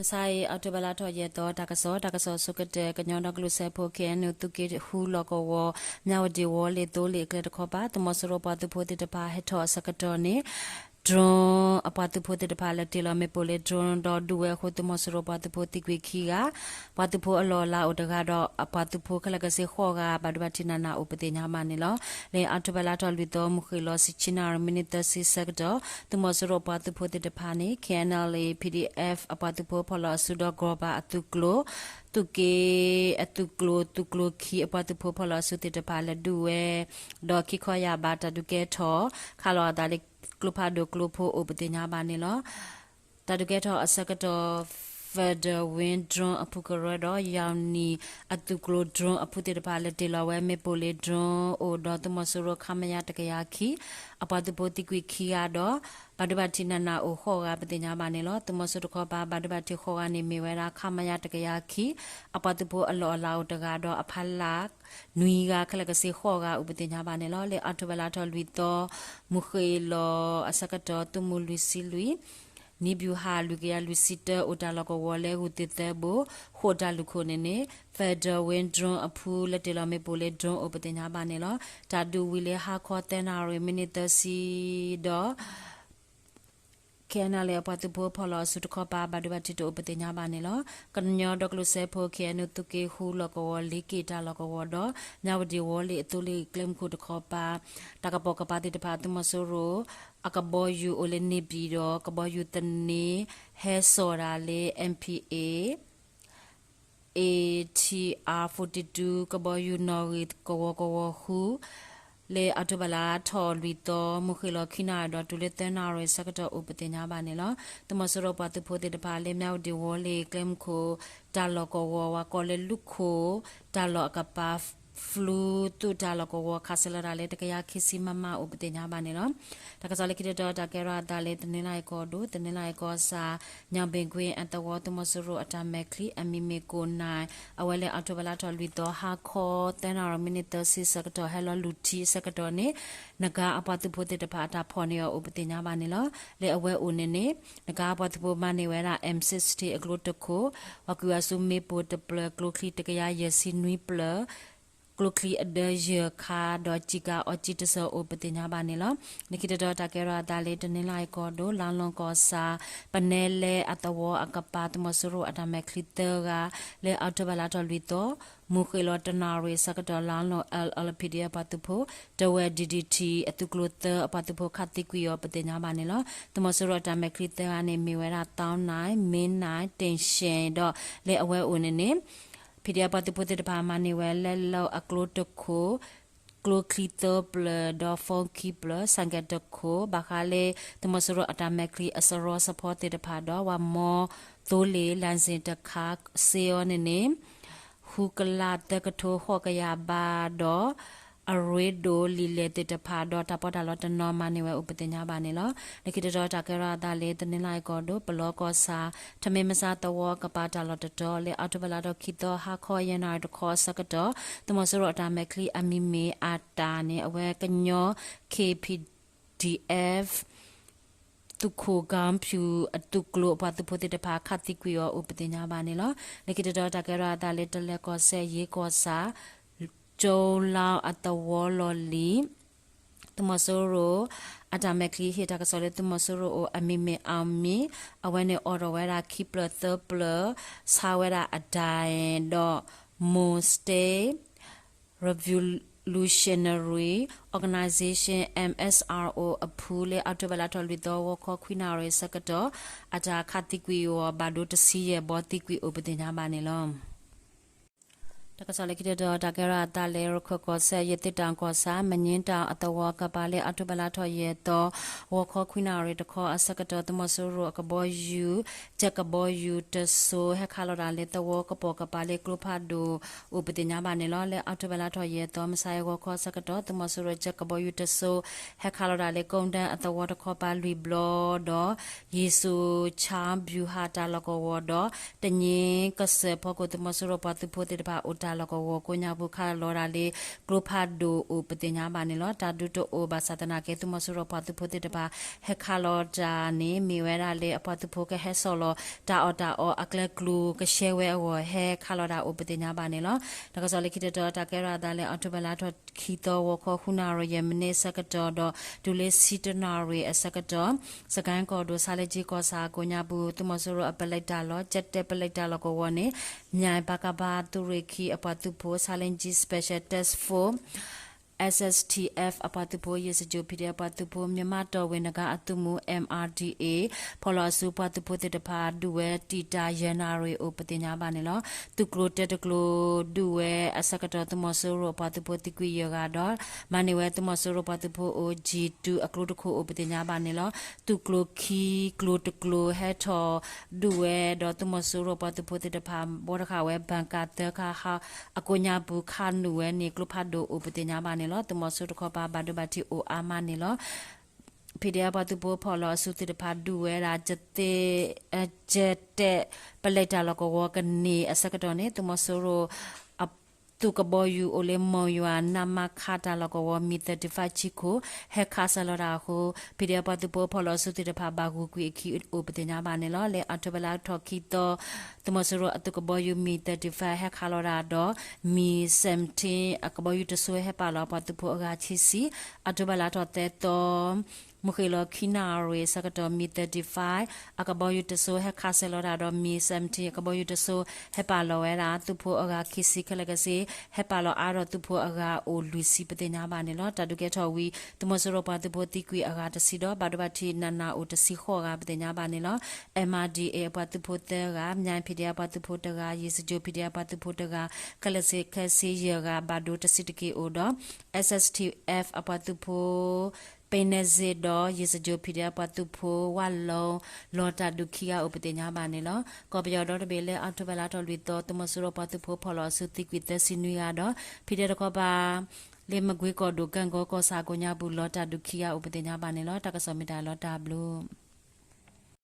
မုၢ်ဆါအံၤ အီးထိဘၢၣ်လါထီၣ်ယဲၢ်သီ တၢ်ကစီၣ်, တၢ်ကစီၣ်ဆိကတၢၢ် ကညီဒီကလုာ်စၢဖှိၣ် ခ့ၣ်အဲၣ်ယူၣ် သုးက့ဃုလီၢ်ကဝီၤ မၠၣ်ဝတံၣ်ဝီလ့ၣ်သိလ့ၣ်အကျဲတခီပၤ သုးမီၤစိရိၤပှၤသုးဖိသ့ၣ်တဖၣ် ဟဲထီၣ်အဆၢကတီၢ်န့ၣ် drone အပှၤသုးဖိသ့ၣ်တဖၣ် လဲၤတ့ၢ်လီၤမ့ၣ်ပိၢ်လၢ drone ဒီးဒုးဝဲအဃိ သုးမီၤစိရိၤပှၤသုးဖိသံကွံာ်ခံဂၤ, ပှၤသုးဖိအလီၢ်အလၤအိၣ်တဂၤဒီး အပှၤသုးဖိခဲလၢာ်ကဆ့ဃိးဂၤ ဘၣ်ဒိဘၣ်ထံးနးနးအိၣ်ပသ့ၣ်ညါဘၣ်န့ၣ်လီၤ. လၢအီးထိဘၢၣ်လါထီၣ်လွံၢ်သီ မုၢ်ဃ့ၢ်လီၤ ဆံဆံနၣ်ရံၣ် မံးနံးသၢဆံဆၢကတီၢ် သုးမီၤစိရိၤပှၤသုးဖိသ့ၣ်တဖၣ်န့ၣ် ခ့ၣ်အဲၣ်ယူၣ် PDF အပှၤသုးဖိဖီၣ်လီၤအစုဒီး ကီၢ်ပၤအသုးကျိၤ, သုးက့အသုးကျိၤ သုးကျိၤခံအပှၤသုးဖိဖီၣ်လီၤအစုသ့ၣ်တဖၣ် လဲၤဒုးဝဲ ဒီးခံခီယာ်ဘး တၢ်ဒုးကဲထီၣ် ခးလီၤအသးလၢ ကျိဖးဒိၣ်ကျိဖိအိၣ်ပသ့ၣ်ညါဘၣ်န့ၣ်လီၤ. တၢ်ဒုးကဲထီၣ်အဆၢကတီၢ် Federal Wings drone အဖုကရၢဒီး ယၢ်နံၣ်အသုးကျိၤ drone အဖုသ့ၣ်တဖၣ် လဲၤတ့ၢ်လီၤဝဲမ့ၣ်ပိၢ်လ့ၣ် drone အိၣ်ဒီး သုးမီၤစိရိၤ ခမရ တကယၤခံ အပှၤသုးဖိသံကွံာ်ခံဂၤဒီး ဘၣ်ဒိဘၣ်ထံးနးနးအိၣ်ဃိးဂၤပသ့ၣ်ညါဘၣ်န့ၣ်လီၤ. သုးမီၤစိရိၤတခီပၤ ဘၣ်ဒိဘၣ်ထံးဃိးဂၤန့ၣ် မ့ၢ်ဝဲဒၣ် ခမရ တကယၤခံ အပှၤသုးဖိအလီၢ်အလၤအိၣ်တဂၤဒီး အဖီလာ် နွံဂၤခဲလၢာ်ကဆ့ဃိးဂၤအိၣ်ပသ့ၣ်ညါဘၣ်န့ၣ်လီၤ. လၢအီးထိဘၢၣ်လါထီၣ်လွံၢ်သီ မုၢ်ဃ့ၢ်လီၤအဆၢကတီၢ် သုးမုၢ်လွံၢ်ဆံလွံၢ် နံၣ်ဘျူၤဟၣ် လွံၢ်ကယၤလွံၢ်ဆံတၢ အိၣ်တၢ်လီၢ်ကဝီၤလၢ ဂုၢ်သ့ၣ်သၢဘိ ဃိာ်တၢ်လုၢ်ခိၣ်န့ၣ်န့ၣ် Federal Wings drone အဖု လဲၤတ့ၢ်လီၤမ့ၣ်ပိၢ်လ့ၣ် drone အိၣ်ပသ့ၣ်ညါဘၣ်န့ၣ်လီၤ. တၢ်ဒုးဝံၤလၢဟါခီသၢနၣ်ရံၣ် မံးနံးသၢဆံဒီး ခ့ၣ်အဲၣ်ယူၣ် အပှၤသုးဖိဖီၣ်လီၤအစုတခီပၤ ဘၣ်ဒိဘၣ်ထံးတအိၣ်ပသ့ၣ်ညါဘၣ်န့ၣ်လီၤ. ကညီဒီကလုာ်စၢဖှိၣ် ခ့ၣ်အဲၣ်ယူၣ် သုးက့ဃုလီၢ်ကဝီၤ လ့က့ၣ်တၢ်လီၢ်ကဝီၤဒီး မၠၣ်ဝတံၣ်ဝီလ့ၣ်အသိလ့ၣ်ကျဲမုၢ်ခိၣ်တခီပၤ တၢ်ကပိာ်ကပၤသ့ၣ်တဖၣ် သုးမီၤစိရိၤ အကဘီယူၤအိၣ်လၢန့ၣ်ပံၤဒီး ကဘီယူၤသန့ ဟဲစိာ်တၢ်လၢ MPA ATR forty two ကဘီယူၤနီၣ်ဂံၢ်ကဝီၤကဝီၤဃု လၢအီးထိဘၢၣ်လါထီၣ်လွံၢ်သီ မုၢ်ဃ့ၢ်လီၤခံနၣ်ရံၣ်ဒီးတုၤလၢသၢနၣ်ရံၣ်ဆၢကတီၢ်အိၣ်ပသ့ၣ်ညါဘၣ်န့ၣ်လီၤ. သုးမီၤစိရိၤပှၤသုးဖိသ့ၣ်တဖၣ် လၢမၠၣ်ဝတံၣ်ဝီလ့ၣ်ကျဲမုၢ်ခိၣ် တၢ်လီၢ်ကဝီၤ ဝၤကီၢ်လၢလူၢ်ခိၣ် တၢ်လီၢ်အကပၤ ဖလူ သုးတၢ်လီၢ်ကဝီၤ ခးစၢၤလီၤတၢ်လၢ တကယၤခံဆံ မမ အိၣ်ပသ့ၣ်ညါဘၣ်န့ၣ်လီၤ. တၢ်ကစီၣ်လၢခံတတီၤ တၢ်ကဲထီၣ်အသးလၢ တနီသရံၣ်ကီၢ်ဒိၣ် တနီသရံၣ်ကီၢ်ဆၣ် ညောင်ပင်ကွင်း အသဝီ သုးမီၤစိရိၤအတၢ်မဲာ်ချံ အမံၤမ့ၢ်ကိၣ်နၢ် အဝဲလၢအီးထိဘၢၣ်လါထီၣ်လွံၢ်သီ ဟါခီသၢနၣ်ရံၣ် မံးနံးသၢဆံဆၢကတီၢ် ဟဲလီၤလူၤထံအဆၢကတီၢ်န့ၣ် နဂါအပှၤသုးဖိသ့ၣ်တဖၣ် အတၢ်ဖီၣ်န့ၢ်အီၤအိၣ်ပသ့ၣ်ညါဘၣ်န့ၣ်လီၤ. လၢအဝဲအိၣ်န့ၣ်န့ၣ် နဂါအပှၤသုးဖိမၤန့ၢ်ဝဲဒၣ် M sixty အကျိတခိၣ်, ပှၤကွံာ်အီၤဆူမ့ၣ်ပိၢ်တဖျၢၣ် ကျိချံတကယၤယဲၢ်ဆံနွံဖျၢၣ်, ကျိချံအဒၢယဲၢ်ခါ ဒီးစံၣ်ကၤအီစံတစၢၤအိၣ်ပသ့ၣ်ညါဘၣ်န့ၣ်လီၤ. လၢခံတတီၤ တၢ်ကဲထီၣ်အသးလၢ တနီသရံၣ်ကီၢ်ဒိၣ် လါလီၢ်ကီၢ်ဆၣ် ပနဲလဲအသဝီအကပၤ သုးမီၤစိရိၤအတၢ်မဲာ်ချံသၢဂၤ လၢအီးထိဘၢၣ်လါထီၣ်လွံၢ်သီ မုၢ်ဃ့ၢ်လီၤတနၣ်ရံၣ်အဆၢကတီၢ် လါလီၢ် လၢ PDF အပှၤသုးဖိ တဝဲၢ် DDT အသုးကျိၤသၢအပှၤသုးဖိခးသံကွံာ်အီၤပသ့ၣ်ညါဘၣ်န့ၣ်လီၤ. သုးမီၤစိရိၤအတၢ်မဲာ်ချံသၢဂၤန့ၣ် မ့ၢ်ဝဲဒၣ် သီနၢၣ်, မ့ၢ်နၢၣ်, တ့ၢ်ၡဲၣ် ဒီးလၢအဝဲအိၣ်န့ၣ်န့ၣ် PDF ပှၤသုးဖိသ့ၣ်တဖၣ်မၤန့ၢ်ဝဲ လက်လုပ် အကျိတခိၣ်, ကျိချံသၢဖျၢၣ် ဒီး phone ခံဖျၢၣ်, ဆိုင်ကယ်တခိၣ်, ဘၣ်ဃးလၢ သုးမီၤစိရိၤအတၢ်မဲာ်ချံအစရီစဖီသ့ၣ်တဖၣ်ဒီး ပှၤမီသိလ့ၣ် license တခါစ့အီၤန့ၣ်န့ၣ် ဃုကလးသၢကထိဃိးကယၤဘးဒီး အရ့ဒိၣ်လံာ်လဲၢ်သ့ၣ်တဖၣ်ဒီး တၢ်ပီးတၢ်လီတနီၤမၤန့ၢ်ဝဲအိၣ်ပသ့ၣ်ညါဘၣ်န့ၣ်လီၤ. လၢခံတတီၤ တၢ်ကဲထီၣ်အသးလၢ တနီသရံၣ်ကီၢ်ဒိၣ် ပလီကီၢ်ဆၣ် ထမ့ၢ်မဆါသဝီကပၤတၢ်လီၢ်တတီၤ လၢအီးထိဘၢၣ်လါထီၣ်ခံသီ ဟါခီယဲၢ်နၣ်ရံၣ်တခီအဆၢကတီၢ် သုးမီၤစိရိၤအတၢ်မဲာ်ချံအမံၤမ့ၢ်အတၢ်န့ၣ် အဝဲကညီ KPDF သုးခိၣ်ကၠီဖၠူၣ်အသုးကျိၤအပှၤသုးဖိသ့ၣ်တဖၣ် ခးသံကွံာ်အီၤအိၣ်ပသ့ၣ်ညါဘၣ်န့ၣ်လီၤ. လၢခံတတီၤ တၢ်ကဲထီၣ်အသးလၢ တလဲၤကီၢ်စဲၣ် ယ့ကီၢ်ဆၣ် ကၠိလါအသဝီလီၢ်လံၤ သုးမီၤစိရိၤ အတၢ်မဲာ်ချံဟ့ၣ်တၢ်ကစီၣ်လၢ သုးမီၤစိရိၤအိၣ်အမံၤမ့ၢ်အီၣ်မံၤ အဝဲန့ၣ်အိးထီၣ်ဝဲဒၣ်ခံဖျၢၣ်သၢဖျၢၣ် ဆါဝဲဒၣ်အဒၣ်ဒီး Mon State Revolutionary Organization MSRO အဖုလၢ အီးထိဘၢၣ်လါထီၣ်လွံၢ်သီ ဂီၤခီခွံနၣ်ရံၣ်ဆၢကတီၢ် အတၢ်ခးသံကွံာ်အီၤဘၣ်ဒိတဆံယဲၢ်ဘီသံကွံာ်အိၣ်ပသ့ၣ်ညါဘၣ်န့ၣ်လီၤ. တၢ်ကစီၣ်လၢခံတတီၤ တၢ်ကဲထီၣ်အသးလၢ ရခၢၣ်ကီၢ်စဲၣ် ရသေ့တောင်ကီၢ်ဆၣ် မညင်းတောင်အသဝီကပၤလၢ အီးထိဘၢၣ်လါထီၣ်ယဲၢ်သီ ဂီၤခီခွံနၣ်ရံၣ်တခီအဆၢကတီၢ် သုးမီၤစိရိၤအကဘီယူၤ ကၠဲးကဘီယူၤတစိၤ ဟဲခးလီၤတၢ်လၢသဝီကပိာ်ကပၤလၢကျိဖးဒိၣ်အိၣ်ပသ့ၣ်ညါဘၣ်န့ၣ်လီၤ. လၢအီးထိဘၢၣ်လါထီၣ်ယဲၢ်သီ မုၢ်ဆါအံၤဂီၤခီအဆၢကတီၢ် သုးမီၤစိရိၤကၠဲးကဘီယူၤတစိၤ ဟဲခးလီၤတၢ်လၢကိးဒဲအသဝီတခီပၤလွံၢ်ဘျီဒီး ယ့ၣ်စိၤဆၣ်ဘျူၤဟၣ်တၢ်လီၢ်ကဝီၤဒီး တနံၤကစၢၢ်ဖီခိၣ် သုးမီၤစိရိၤပှၤသုးဖိသ့ၣ်တဖၣ်အိၣ် ပလဲၤတၢ်လီၢ်ကဝီၤကိးညါပူၤ ခးလီၤဒၣ်လၢ ကျိဖးဒိၣ်အိၣ်ပသ့ၣ်ညါဘၣ်န့ၣ်လီၤ. တၢ်ဒုးတအိၣ်ဘၣ်ဆၣ်သနာ်က့ သုးမီၤစိရိၤပှၤသုးဖိသ့ၣ်တဖၣ် ဟဲခးလီၤတၢ်န့ၣ် မ့ၢ်ဝဲဒၣ်လၢအပှၤသုးဖိကဟဲဆီၣ်လီၤ တၢ်အီၣ်တၢ်အီအကျဲကျိၤကရှဲဝဲအဂီၢ် ဟဲခးလီၤတၢ်အိၣ်ပသ့ၣ်ညါဘၣ်န့ၣ်လီၤ. တၢ်ကစီၣ်လၢခံတတီၤ တၢ်ကဲထီၣ်အသးလၢ အီးထိဘၢၣ်လါထီၣ်ခံသီ ဂီၤခီ ဃုနၣ်ရံၣ်ယဲၢ်မံးနံးအဆၢကတီၢ်ဒီး တုၤလၢဆံတၢနၣ်ရံၣ်အဆၢကတီၢ် စကဲၣ်ကီၢ်ဒိၣ် ဆါလ့ကၠံကီၢ်ဆၣ်အကိးညါပူၤ သုးမီၤစိရိၤအပလဲၤတၢ်လီၢ် ကၠဲတဲပလဲၤတၢ်လီၢ်ကဝီၤန့ၣ် မၠဲၣ် ပကဖ သုးရ့ၣ်ခံအပှၤသုးဖိ ဆါလ့ကၠံ Special Task Force SSTF အပှၤသုးဖိ ယ့ၣ်စကၠိၤ ဖံးဒဲးအပှၤသုးဖိ မၠၣ်မးတီၢ်ဝ့ၢ်နဂါအသုးမုၢ် MRDA ဖီၣ်လီၤအစုပှၤသုးဖိသ့ၣ်တဖၣ် ဒုးဝဲတံာ်တာ်ယဲၢ်နၣ်ရံၣ်အိၣ်ပသ့ၣ်ညါဘၣ်န့ၣ်လီၤ. သုးကျိၤတဲတကျိၤဒုးဝဲအဆၢကတီၢ် သုးမီၤစိရိၤအပှၤသုးဖိသံကွံာ်ယဲၢ်ဂၤဒီး မၤန့ၢ်ဝဲသုးမီၤစိရိၤပှၤသုးဖိအိၣ် G two အကျိတခိၣ်အိၣ်ပသ့ၣ်ညါဘၣ်န့ၣ်လီၤ. သုးကျိၤခံကျိၤတကျိၤဟဲထီၣ်ဒုးဝဲဒီး သုးမီၤစိရိၤပှၤသုးဖိသ့ၣ်တဖၣ် ဘှီတဃာ်ဝဲ bunker သၢခါဟး အကိးညါပူၤ ခးနုာ်ဝဲန့ၣ် ကျိဖးဒိၣ်အိၣ်ပသ့ၣ်ညါဘၣ်န့ၣ်လီၤ. သုးမီၤစိရိၤတခီပၤ ဘၣ်ဒိဘၣ်ထံးအိၣ်အါမးန့ၣ်လီၤ. ဖံးဒဲးအပှၤသုးဖိဖီၣ်လီၤအစုသ့ၣ်တဖၣ်ဒုးဝဲဒၣ် ကၠဲတဲပလဲၤတၢ်လီၢ်ကဝီၤကန့ၢ်အဆၢကတီၢ်န့ၣ် သုးမီၤစိရိၤ သုးကဘီယူၤအိၣ်လၢမိၢ်ယွၤ နမခ တၢ်လီၢ်ကဝီၤ မံ thirty-five ဆံခိၣ် ဟဲခးဆၢလီၤတၢ်အဃိ ဖံးဒဲးအပှၤသုးဖိဖီၣ်လီၤအစုသ့ၣ်တဖၣ် ဘၣ်ဂုာ်ကွံာ်အခံအိၣ်ပသ့ၣ်ညါဘၣ်န့ၣ်လီၤ. လၢအီးထိဘၢၣ်လါထီၣ်ခံသီ သုးမီၤစိရိၤအသုးကဘီယူၤ မံ thirty-five ဟဲခးလီၤတၢ်ဒီး မံ seventeen အကဘီယူၤတစိၤဟဲပာ်လီၤအပှၤသုးဖိအဂၤခံဆံ အီးထိဘၢၣ်လါထီၣ်သၢသီ မုၢ်ဃ့ၢ်လီၤခံနၣ်ရံၣ်အဆၢကတီၢ် မံ thirty-five အကဘီယူၤတစိၤဟဲခးဆၢလီၤတၢ်ဒီး မံ seventeen အကဘီယူၤတစိၤ ဟဲပာ်လီၤဝဲဒၣ် သုးဖိအဂၤခံဆံခဲလၢာ်ခဲဆ့ ဟဲပာ်လီၤအါထီၣ်သုးဖိအဂၤအိၣ်လွံၢ်ဆံပသ့ၣ်ညါဘၣ်န့ၣ်လီၤ. တၢ်ဒုးကဲထီၣ်ဝံၤ သုးမီၤစိရိၤပှၤသုးဖိသံကွံာ်အဂၤတဆံဒီး ဘၣ်ဒိဘၣ်ထံးနးနးအိၣ်တဆံဃိးဂၤပသ့ၣ်ညါဘၣ်န့ၣ်လီၤ. MRDA အပှၤသုးဖိသၢဂၤ, မၠဲၣ် ဖံးဒဲးအပှၤသုးဖိတဂၤ, ယ့ၣ်စကၠိၤ ဖံးဒဲးအပှၤသုးဖိတဂၤ ခဲလၢာ်ခဲဆ့ယဲၢ်ဂၤ ဘၣ်ဒိတဆံတက့ၢ်အိၣ်ဒီး SSTF အပှၤသုးဖိ ပ့နဲစ့ဒီး ယ့ၣ်စကၠိၤ ဖံးဒဲးအပှၤသုးဖိ ဝၣ်လီၤ လီၤတၢ်ဒုးခံဂၤအိၣ်ပသ့ၣ်ညါဘၣ်န့ၣ်လီၤ. ကီၢ်ပယီၤဒီတဘ့ၣ်လၢအီးထိဘၢၣ်လါထီၣ်လွံၢ်သီ သုးမီၤစိရိၤပှၤသုးဖိဖီၣ်လီၤအစုသံကွံာ်သၢဆံနွံဂၤဒီး ဖံးဒဲးတခီပၤ လၢမကွ့ကီၢ်ဒိၣ် ကၣ်ကီကီၢ်ဆၣ်အကိးညါပူၤ လီၤတၢ်ဒုးခံဂၤအိၣ်ပသ့ၣ်ညါဘၣ်န့ၣ်လီၤ. တၢ်ကစီၣ်မ့ၢ်တၢ်လီၤတၢ်ဘျုး